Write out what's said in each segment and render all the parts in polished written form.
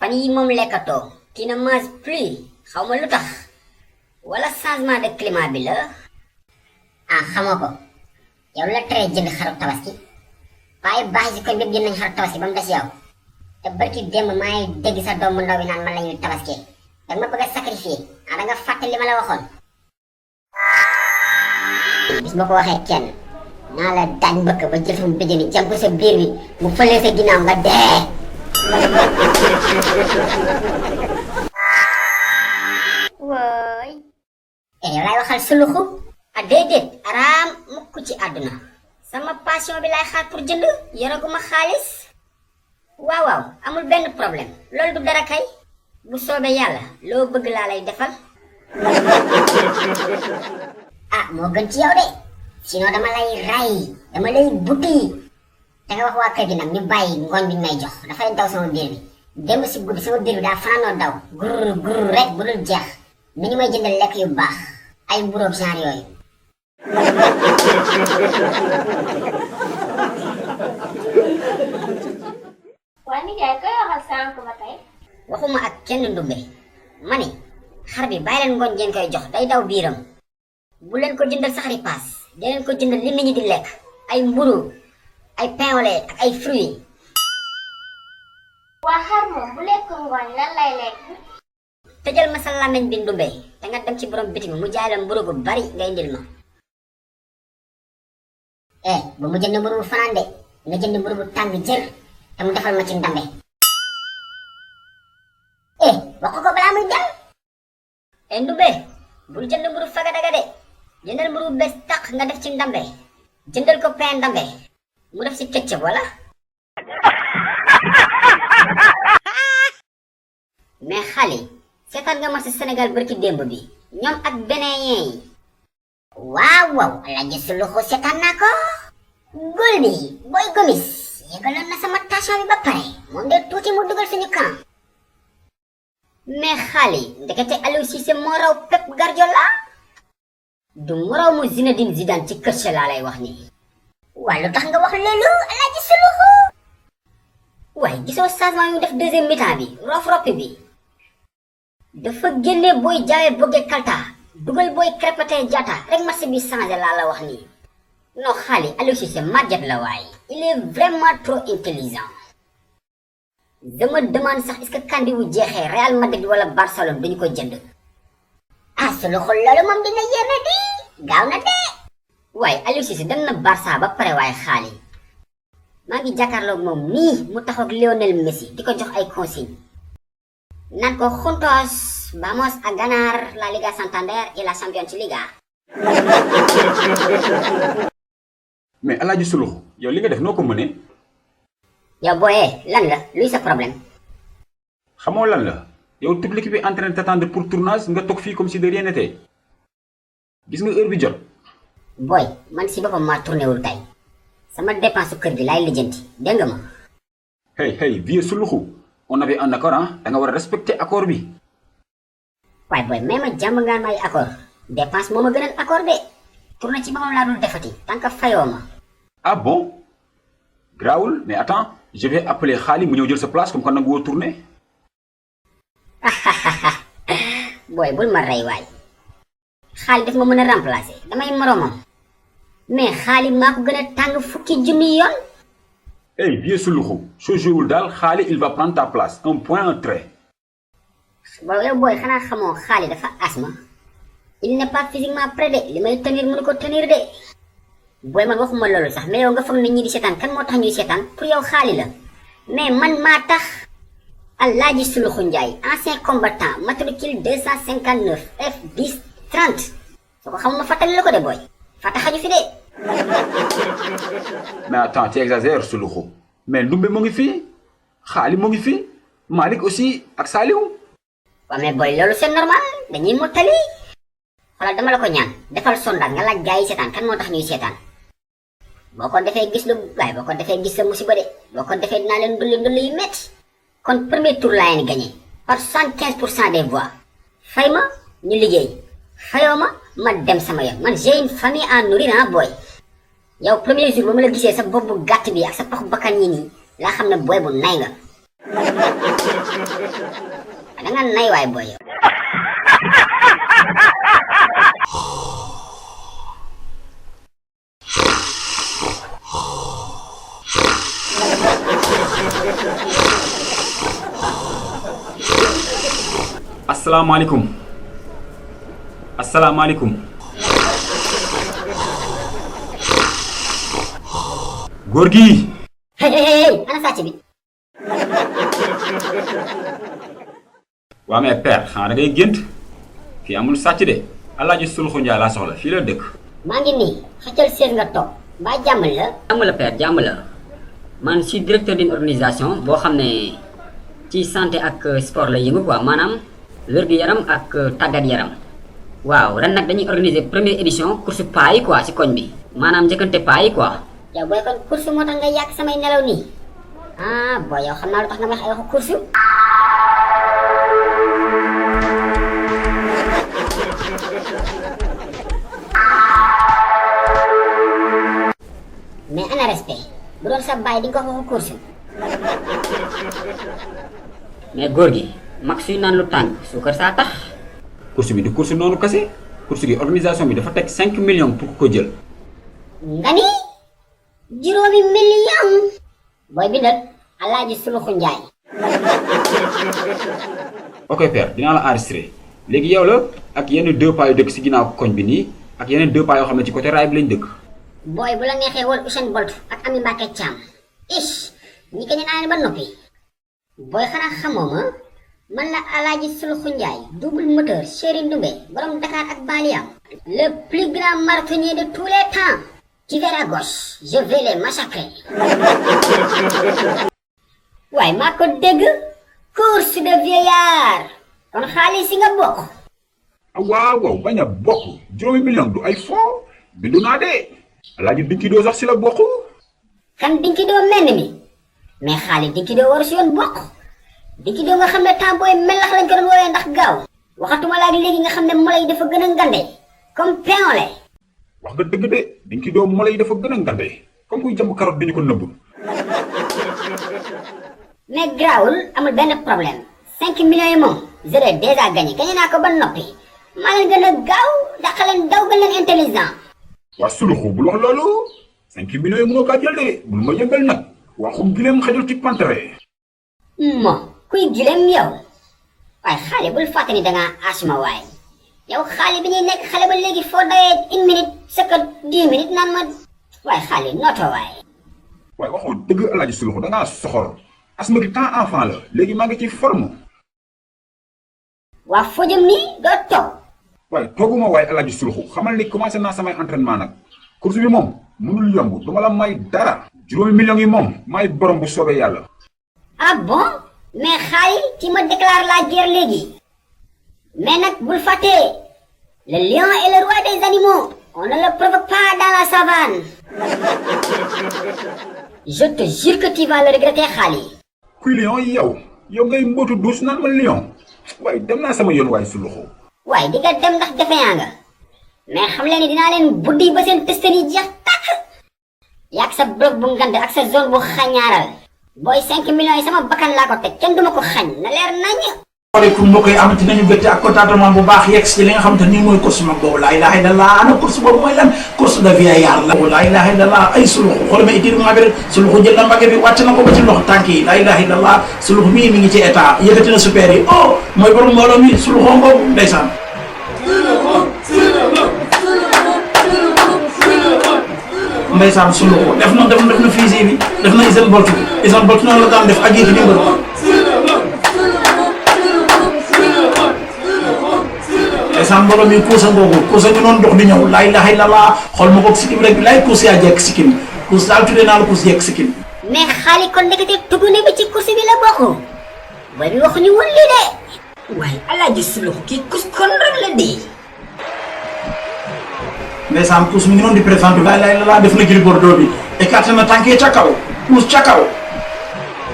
fan yi moom lekkatoo qui ne mange plus xaw ma lu tax wala changement de climat bi la. ah xamoo ko yow la tere jënd xaru tabaski waaye baax si koñ bépp jënd nañ xaru tabaski ba mu des yow te barki démb maa ngi dégg sa doomu ndaw bi naan man la ñuy tabaski da nga ma bëgg a sacrifier ah da nga fàtte li ma la waxoon. bis ma ko waxee kenn naa la daañ mbëkk ba jël sama béjjën jam ko sa biir bi mu fëlee sa ginnaaw nga dee. waay. yow laay waxal suluxu. ah déedéet araam mukk ci àdduna sama passion bi lay xaar pour jënd yoraguma xaalis. waaw waaw amul benn problème loolu du dara kay bu soobee yàlla loo bëgg laa lay defal. ah moo gën ci yow de sinon dama lay ray dama lay buti da nga wax waa kër gi nag ñu bàyyi ngooñ bi ñu may jox dafay daw sama biir bi démb si guddi sama biir bi daa fanaanoo daw gurur gurur rek bu dul jeex mi ñu may jëndal lekk yu baax ay mburóog genre yooyu. waa nijaay koy waxal sànq ba tey. waxuma ak kenn ndumbe ma ni xar bi bàyyi leen ngooñ ngeen koy jox day daw biiram bu leen ko jëndal sax ripaas da leen ko jëndal li nit ñi di lekk ay mburu ay pain au lait ak ay fruits. waa xar moom bu lekk ngooñ lan lay lekk. tëjal ma sa làmmiñ bi ndumbe te nga dem ci borom bitig bi mu jaay la mburu gu bari ngay indil ma. bu mu jënd mburu bu fanaan de nga jënd mburu bu tàng jër te mu defal ma ci ndambe. wax ko balaa muy dem. ndumbe bul jënd mburu fagadaga de jëndal mburu bu bees tàq nga def ci ndambe jëndal ko pain ndambe mu def ci ketchup wala. mais xale seetaan nga match Sénégal barki démb bi ñoom ak Bénin yi. waaw waaw Alaaji Suluxu seetaan naa ko. góol bi Boy Gomis yëgaloon na sama tension bi ba pare moom de tuuti mu dugal suñu camp. mais xale ndekete Aliou Cissé moo raw Pep Guardiola du moroomu Zinedine Zidane ci kër laa lay wax nii. waa lu tax nga wax loolu Alaaji Suluxu. waaye gisoo changement yu def deuxième mi-temps bi roof roppi bi dafa génne booy jaawee bëgge kalta dugal booy Krépin Diatta rek match bi changé laa la wax nii. non xaali Aliou Cissé màgget la waaye il est vraiment trop intelligent. je me demande sax est-ce que kandi wu jeexee Real Madrid wala Barcelone duñu ko jënd. ah Suluxu loolu moom dina yéeme di gaaw na de. waaye Aliou Cissé dem na Barça ba pare waaye xaali maa ngi jàkkaarloog moom nii mu taxaw ak Lionel Messi di ko jox ay consigne naan ko juntos vamos a ganar la Liga Santander et la Champions Liga. mais Alaaji Suluxu yow li nga def noo ko mënee. yow booyee lan la luy sa problème. xamoo lan la yow toute l'équipe est en train de t'attendre pour tournage nga toog fii comme si de rien n'était gis nga heure bi jot. booy man si boppam maa tourné wul tey sama dépense kër gi laay lijjanti dégg nga ma. hey vieux Suluxu on avait un accord ah da nga war a respecter accord bi. waaye booy may ma jàmm ngaan may accord dépense moo ma gënal accord de tourné ci boppam laa dul defati tant que fayoo ma. ah bon grawul mais attends je vais appeler Xaali mu ñëw jël sa place comme que nag woo tourné. booy bul ma rey waay xaali daf ma mën a remplacer damay moromam mais xaali maa ko gën a tàng fukki junni yoon. hey vieux Suluxu soo joué daal Xaali il va prendre ta place un point un trait. booy yow booy xanaa xamoo xaali dafa asma il n'est pas physiquement prêt de li may tenir mënu ko tenir de. booy man waxuma loolu sax mais yow nga foog nit ñi di seetaan kan moo tax ñuy seetaan pour yow xaali la mais man maa tax. Alaaji Suluxu Njaay ancien combattant matricule 259 F10 30 soo ko xamuma fàttali la ko de booy fàtta xaju fi de. mais attends tu exagères Suluxu mais Ndumbe mu ngi fii Xaali mu ngi fii Malick aussi ak Saliou. waaw mais booy loolu c'est normal dañuy mottali xoolal dama la ko ñaan defal sondage nga laaj gaa yi seetaan kan moo tax ñuy seetaan boo ko defee gis lu waaye boo ko defee gis sa musiba de boo ko defee dinaa leen ndulli yu métti. kon premier tour laa leen gagné par 75% des voix fay ma ñu liggéey fayoo ma ma dem sama yoon man j'ai une famille à nourrir ah booy. yow premier jour ba ma la gisee sa bopp bu gàtt bi ak sa paxu bakkan yi nii laa xam ne booy bu nay nga. da nga nay waay boy yow. asalaamaaleykum asalaamaaleykum góor gi hey ana sàcc bi. waa mais père xanaa da ngay gént fii amul sàcc de Alaaji Sulxu Njaay laa soxla fii la dëkk. maa ngi nii xëccal seet nga toog mbaa jàmm la. jàmm la père jàmm la man suis directeur d'une organisation boo xam ne ci santé ak sport la yëngu quoi maanaam wérgu yaram ak tàggat yaram. waaw ren nag dañuy organiser première édition course paa yi quoi ci koñ bi maanaam njëkkante paa yi quoi. yow booy kon course moo tax nga yàq samay nelaw nii ah booy yow xam naa lu tax nga wax ay waxu course. mais ana respect bu doon sa baay di nga ko waxu course. mais góor gi mag suy naan lu tàng suukar saa tax. course bi du course noonu kese course gi organisation bi dafa teg 5 millions pour ko jël. nga ni juróomi million. booy bindal Alaaji Sulxu Njaay. ok père dinaa la enregistré léegi yow la ak yenn 2 paa yu dëkk si ginnaaw koñ bi nii ak yeneen 2 paa yoo xam ne ci côté raay bi lañ dëkk. booy bu la neexee wol Usain Bolt ak Ami Mbacke Thiam ish ñi ko ñu naan ba noppi. booy xanaa xamoo ma man la Alaaji Sulxu Njaay double moteur chéri Ndumbe borom Dakar ak Baliam. le plus grand marathonnier de tous les temps. tu verras gauche je vais les massacrer. waaye maa ko dégg course de vieillard kon xaalis si nga bokk. waaw waaw bañ a bokk juróomi million du ay fo bindu naa de Alaaji Dinkidoo sax si la bokk. kan Dinkidoo menn mi mais xaalis Dinkidoo waru si yoon bokk. Dinkidoo nga xam ne temps booy melax lañ ko doon woowee ndax gaaw waxatuma laa léegi nga xam ne mola yi dafa gën a ngande comme pain wax nga dëgg de Dinkidoo mola yi dafa gën a ngande comme kuy jàmm carotte dañu ko nëbb. mais grawul amul benn problème 5 millions yi moom je l'ai déjà gagné naa ko ba noppi maa leen gën a gaaw dàq leen daw gën leen intelligent. waa Sulxu bul wax loolu 5 millions yi mënoo kaa jël de bul ma yëngal nag waxu gileem xajul ci pantere. mo kuy gileem yow waaye xaale bul fàtte ni dangaa asma waaye yow xaale bi ñuy nekk xale ba léegi foo dawee 1 minute sëkka 10 minutes naan ma waaye xaale noto waaye. waaye waxoo dëgg Alaaji Sulxu dangaa soxor asma gi temps enfant la léegi maa ngi ci forme. waa foo jëm nii doo toog. waaye tooguma waaye Alaaji Sulxu xamal ni commencé naa samay entraînement nag course bi moom mënul yomb duma la may dara juróomi millions yi moom may borom bu soobee yàlla. ah bon mais xaali ci ma déclare la guerre léegi mais nag bul fàtte le lion est le roi des animaux on ne le provoque pas dans la savane. je te jure que tu vas le regretter xaali. kuy lion yi yow ngay mbootu duus naan ma lion waaye dem naa sama yoon waaye Sulxu. waaye di nga dem ndax defe yaa nga mais xam leen ni dinaa leen buddi ba seen testeen yi jeex tàkk yaag sa bloc bu ngand ak sa zone bu xañaaral booy 5 millions yi sama bakkan laa ko teg kenn duma ko xañ na leer nañ. waaleykum mbokk yi amati nañu bëgg ak contentement bu baax yegg si li nga xam te ni mooy course mag boobu laa ilaaha illallah ana course boobu mooy lan course de vieillard la laa ilaaha illallah ay Sulxu xool ma étirement bi rek Sulxu jël na mbagge bi wàcc na ko ba ci ndox tànk yi laa ilaaha illallah Sulxu mii mi ngi ci état yëkkati na super yi oh mooy borom mbooloo mi Sulxu ngoogu ndeysaan ndeysaan Sulxu def na fusil bi def na Usain Bolt bi Usain Bolt noonu la daan def ak yéegi numéro ndeysaan mbooloo mi kuusa ngoogu kuusa ngi noonu dox di ñëw laa ilaaha illallah xool ma ko sikkim rek laay kuus yaa jekk sikkim kuus daal tuddee naa la kuus jekk sikkim mais xaali kon ndekete tugg ne bi ci course bi la bokk booy bi waxuñu woon lii de waaye Alaaji Sulxu kii kus kon rek la di. ndeysaan kuus mi ngi noonu di présenté laa ilaaha illallah def na Gris Bordeaux bi écarté na tànkee ca kaw kuus ca kaw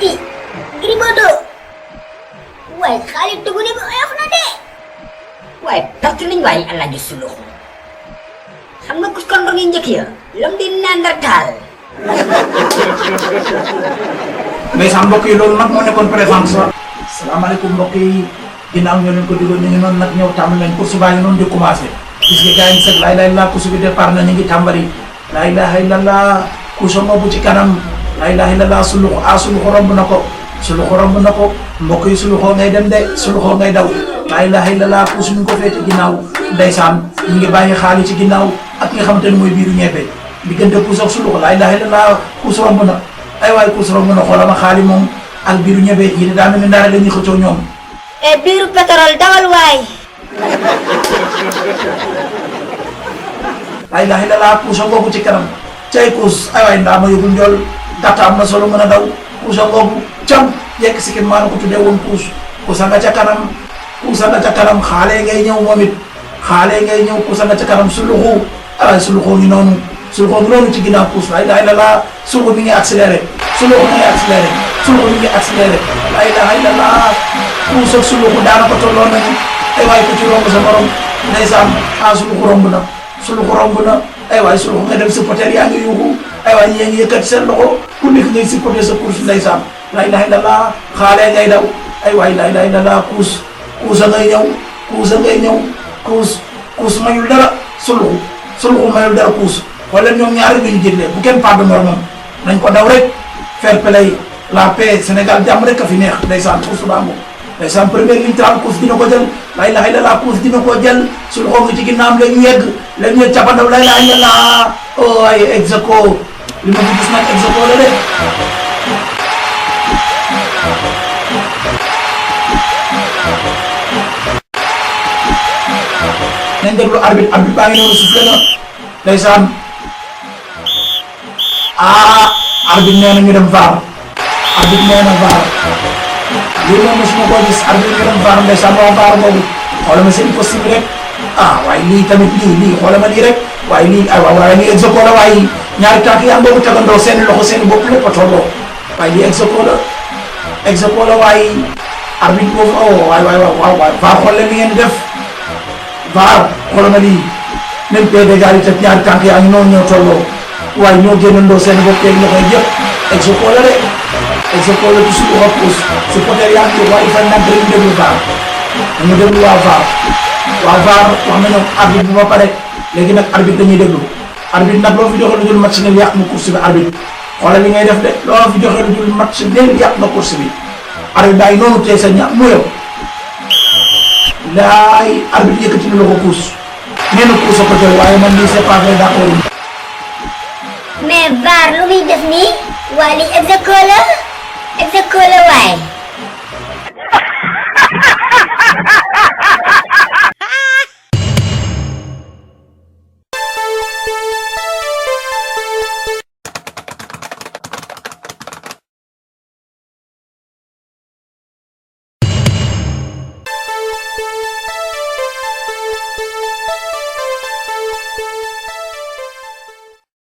i Gris Bordeaux waaye xaali tugg ne bi oyof na de waaye perte nañ waaye Alaaji Sulxu xam nga kus kon ngi njëkk ya lam di Néandertal. ndeysaan mbokk yi loolu nag moo nekkoon présentation. salaamaaleykum mbokk yi ginnaaw ñoo leen ko digoon ñu ngi noonu nag ñëw tàmbali nañ course baa ngi noonu di commencé gis nga gars yi sëg laa ilaha illallah course bi départ na ñu ngi tàmbali laa ilaha illallah course bu ci kanam laa ilaha illallah suluxu romb na ko suluxu romb na ko mbokk yi suluxoo ngay dem de suluxoo ngay daw laa ilaha illallah course ñu ngi ko féete ginnaaw ndeysaan ñu ngi bàyyi xaalis ci ginnaaw ak nga xamante ne mooy biiru ñebe diggante course ak suluxu laa ilaha illallah course romb na ay waay course romb na xoolama xaalis moom ak biiru ñebe yi daa mel ni ndaare la ñuy xëccoo ñoom. e biiru pétrole dawal waay. laa ilaha illallah puusa ngoogu ci kanam cay kuus ay waay ndaa ma yóbbu njool gàtta am na solo mën a daw puusa ngoogu cam yekk si kin maa na ko tuddee woon puusa nga ca kanam xaale ngay ñëw moom it xaale ngay ñëw puusa nga ca kanam suluxu ay waay suluxoo ngi noonu ci ginnaaw puus laa ilaha illallah suluxu mi ngi accéléré suluxu mi ngi accéléré laa ilaha illallah puus ak suluxu daanaka tolloo nañu ay waay ku ci romb sa morom ndeysaan suluxu romb na ay waay suluxu nga dem supporter yaa ngi yuuxu ay waay ñii ngi yëkkati seen loxo ku nekk ngay supporter sa course ndeysaan laa ilaha illallah xaale ngay daw ay waay laa ilaha illallah kuusa ngay ñëw kuus mayul dara suluxu mayul dara kuus wala ñoom ñaari ñu jëlee bu kenn pardon moom nañ ko daw rek fair play la paix Sénégal jàmm rek a fi neex ndeysaan course baa ngoog ndeysaan première ligne trente course dina ko jël laa ilaha illallah course dina ko jël suluxoo ngi ci ginnaam la ñu yegg capandaw laa ilaha illallah oh ay execo li ma fi gis nag execo la de nañ déglu arbitre baa ngi noonu soufflé na ndeysaan arbitre nee na ñu dem VAR lii moom mosuma koo gis arbitre ñu dem VAR ndeysaan moo VAR boobu xoolal ma seen possible rek waaye lii tamit lii xoolal ma lii rek waaye lii waaye lii execo la waaye ñaari tànk yaa boobu tegandoo seen loxo seen bopp lépp a tolloo waaye lii execo la waaye arbitre boobu waay VAR xool leen li ngeen def VAR xoolal ma lii même pied d'égalité ñaari tànk yaa ngi noonu ñoo tolloo waaye ñoo génnandoo seen bopp yeeg loxo yëpp execo la de execo la ci suñu repos supporter yaa ngi waaye il faut nag dañu déglu VAR dañu déglu waa VAR wax nañu arbitre bu ba pare léegi nag arbitre dañuy déglu arbitre nag loo fi joxe lu dul match nul yàq na course bi arbitre xoolal li ngay def de loo fi joxe lu dul match nul yàq na course bi arbitre daay noonu tey sa ña mu yow laay arbitre yëkkati na la ko course nee na course ko jël waaye man lii c'est pas vrai d'accord mais VAR lu muy def nii waa li execo la waaye